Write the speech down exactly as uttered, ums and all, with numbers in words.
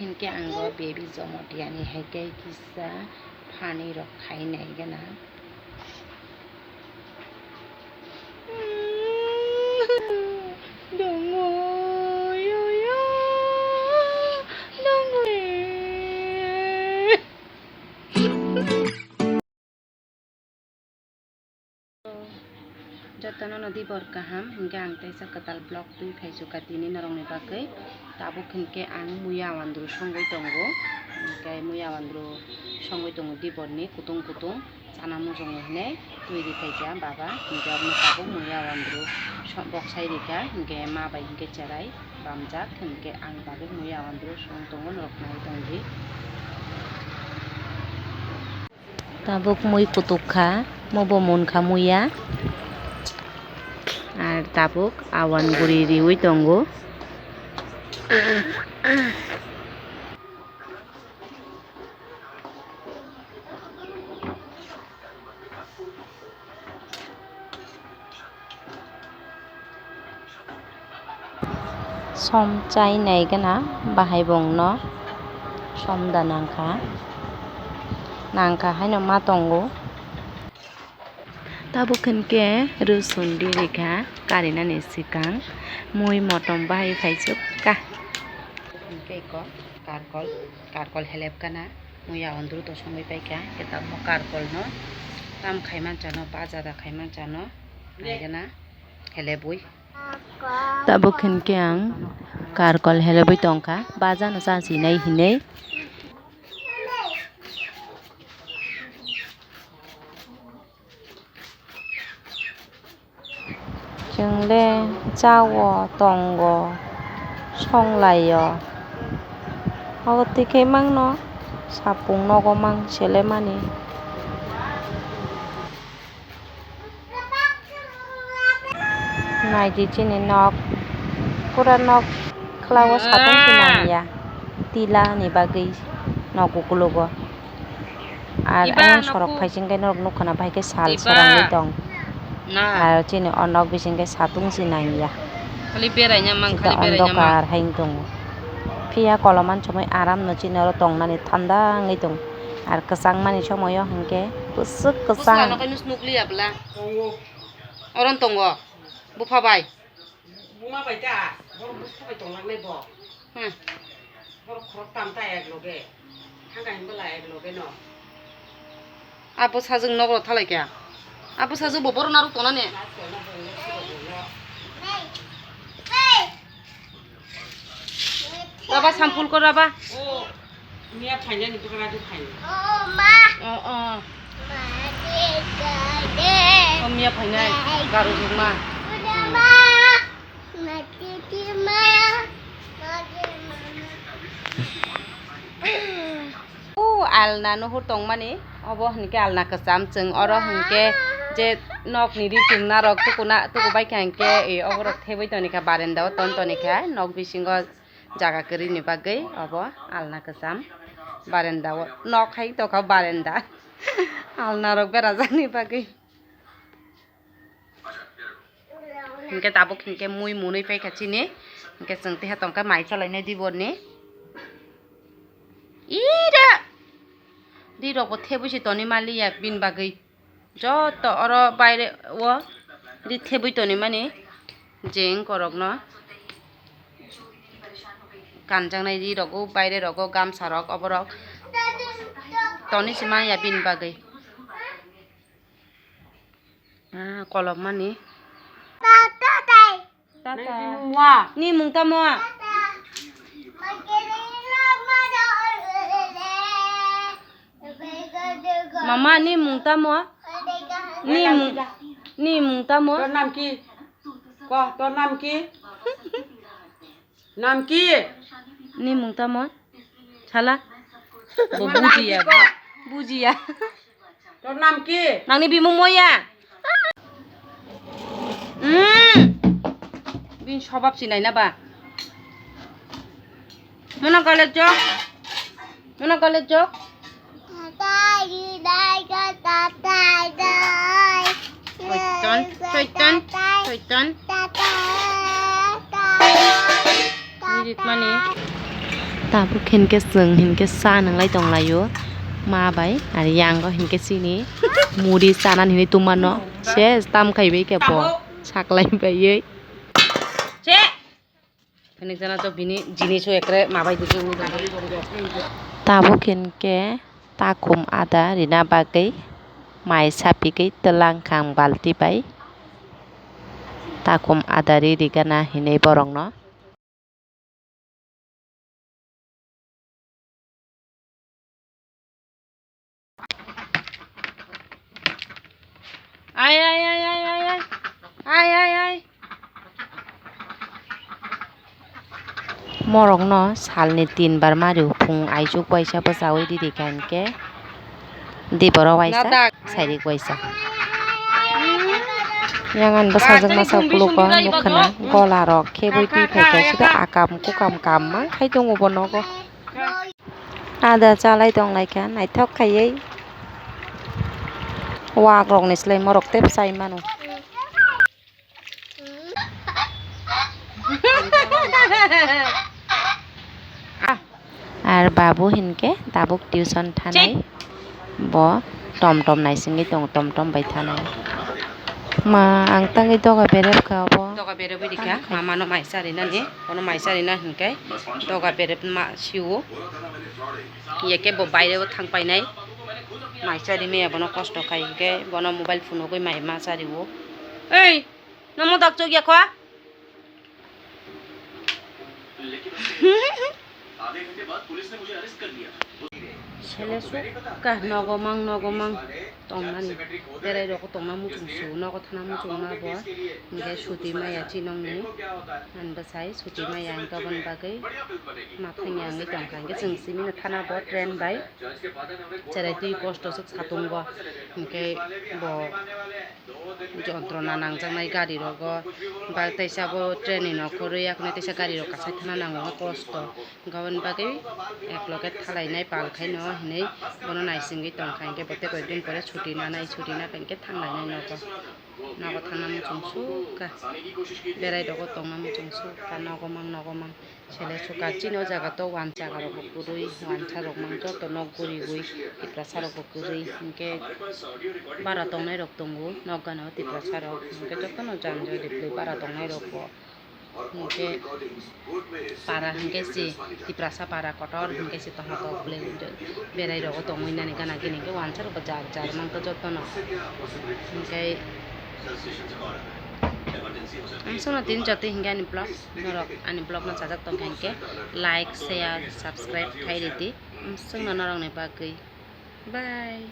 Hinkhe ang bo baby jomo tiyani hai khe kisa funny rok khai nai gana. Dongo, yo, yo, dongo. Jotono no dibor kaham, hinkhe ang teisa kwtal vlog twi phaisu ka tini norokni bagwi. Tabuk hinkhe ang muya wandru songwi tongo, hinkhe muya wandru songwi tongo diborni kutung kutung chana muchungo hinwi twi rikhaikha baba, hinkhe aboni tabuk muya wandru so-, boksai rikha, hinkhe ma bai hinkhe cherai bamjak, hinkhe ang tabuk muya wandru song tongo norok nai tongdi. Tabuk mui kutuk kha, mobo munkha muya. Ar tabuk awan bwrwi riwi tongo. Som chai nai gana bahai bongno som da nangkha, nangkha haino ma tongo. Tabuk hinkhe rwchwn ri rikha karinani swkang mui motom bahai phaisukha. Hinkhe eko karkol, karkol helep gana muya ondru to songwi paikha, khe tabuk karkolno tam khaiman chano, baja da khaiman chano, nai gana helebwi. Tabuk hinkhe ang karkol helebwi tongkha, bajano chasinai hinwi. Chwng le chao, tongo, songlaio. Obo twi khe mangno sapung nogo mang selemani. Naidi chini nok, pura nok khlao satung se nangya, tila ni bagwi nok ukologo. Ar ayang sorok phaising khe norok nukha na, bahai khe sal serangwi tong. Ar chini o nok bising khe satung se nangya. Khali beraina mang, khali beraina mang. Ondokar hai wng tongo. Phiya koloman somoi aram no chini oro tongnani thanda wngwi tongo. Ar kwchangmani somoio hinkhe bwswk kwchang. Bwswk ano khe nukliya bwla. Oro wng tongo. Bupha bai. Buma bai ta, borok bwswk bai tonglangnai bo. Hmm. Borok khorok tam ta ek loge. Thangka hinbala ek loge no. Abo sajwk nok rw thalai kha. Abo sajwk bo borok narwk tongnani. Raba sampul kor raba. Miya phainani bwkra de phainani. O, o. O miya phainai, garujwkma. O alna nuhur tongmani, obo hinkhe alna kwcham, chwng oro hinkhe je nokni ri chwngna rok tukuna, tukubaikha hinkhe, e, oborok thebwi tonikha, barenda o ton tonikha, nok bisingo. Jaga kwrwini bagwi obo alna kwcham barenda o nok hai tongkha barenda alna rok berajakni bagwi. Hinkhe tabuk hinkhe mui munui paikha chini, hinkhe chwng teha tongkha mai chalainai diborni. Ira! Ri rokbo thebwi se tonwi maliya bini bagwi. Joto oro baire o ri thebwi tonwi mani jeng korokno kanjaknai ri rogo baire rogo gamsa rok oborok tonwi se manya bini bagwi. Ah, kolom mani. Tata. Nini mung tamo? Mama, ni mung tamo? Ni mung, ni mung tamo? Tor nam ki? Ko, tor nam ki? Nam ki? Ni mung tamo? Sala? Bo bujiya. Bujiya. Tor nam ki? Nangni bimung moya. Mm. Bini sobab sinai na ba? Mona college jok. Mona college jok. Soitan, soitan, soitan. Rijit mani. Tabuk hinkhe chwng hinkhe cha nwnglai tonglaio ma bai, ar yango hinkhe chini muri chanani hinwi tongmano se tam khaibai khe bo saklai baiwi. Phonik jana jok bini jinis o ekre mabai digi wngwi tongo. Tabuk hinkhe takhum ada rina bagwi mai sapigwi twlang kha ang balti bai. Takhum ada ri rigana hinwi borokno. Ai, ai, ai, ai, ai, ai. Ai, ai, ai. Morokno salni tin bar mari phung aisuk waisa bwchaui riri kha hinkhe. Di borok waisa, nadak. Sairik waisa. Yang ani bwsajwk masa kulugo nukha na, gola rok khebwi twi phaikha, sida akam kukam kam mang khai tongo bo nogo. Ada chalai tong lai kha, naithok khaiwi. Wak rok ni slai morok tei bwchai mano. Ar babu hinkhe tabuk tuition thanai, bo tom tom naisingwi tongo, tom tom bai thanai. Ma, ang tangwi doga berep kha obo. Doga berepwi rikha, mama no mai charinani, bono mai charina hinkhe doga berep ma sio. Yeke bo baire o thang painai, mai chari maya bono kosto khai hinkhe bono mobile phone nugwi mai ma chario. Ei! Namo dak chok ya khwa? Sele sukha nogo mang, nogo mang tongnani. Berai rok tongna muchung su, nogo thana muchung ma bo. Hinkhe suti maya chinongni. Ani bwsai suti maya hinkhe aboni bagwi ma thangya wngwi tongkha. Hinkhe chwng simi no thana bo train bai. Cherai twi kosto swk satung bo. Hinkhe bo. Jontrona nangjaknai gari rogo, ba teisa bo train ni nokhorwi, yakni teisa gari rok kasai thana nango, kosto. Aboni bagwi ekloge thalainai pal khaino hinwi bono naisingwi tongkha, hinkhe bo tei koi din pore chuti nanai, chuti nangkha hinkhe thanglainai nogo. Nogo thangna muchung sukha, berai rogo tongna muchung sukha, nogo mang, nogo mang. Sele sukha chini o jaga to wansa rok bo kwrwi, wansa rok mang joto nok guriwi, Tiprasa rok bo kwrwi, hinkhe bara tongnai rok tongo, nok gana o Tiprasa rok, hinkhe jotono jani jani kwrwi bara tongnai rok bo, hinkhe para hinkhe se Tiprasa para kotor hinkhe se tongma tok kwlwi berai rogo tongwi nani gana gini hinkhe wansa rok bo jar jar mang khe jotono, hinkhe. Ang songno tini jotoi hinkhe ani vlog, norok ani vlog no chajak tongkha hinkhe like, share, subscribe khai ridi. Ang songno norokni bagwi. Bye.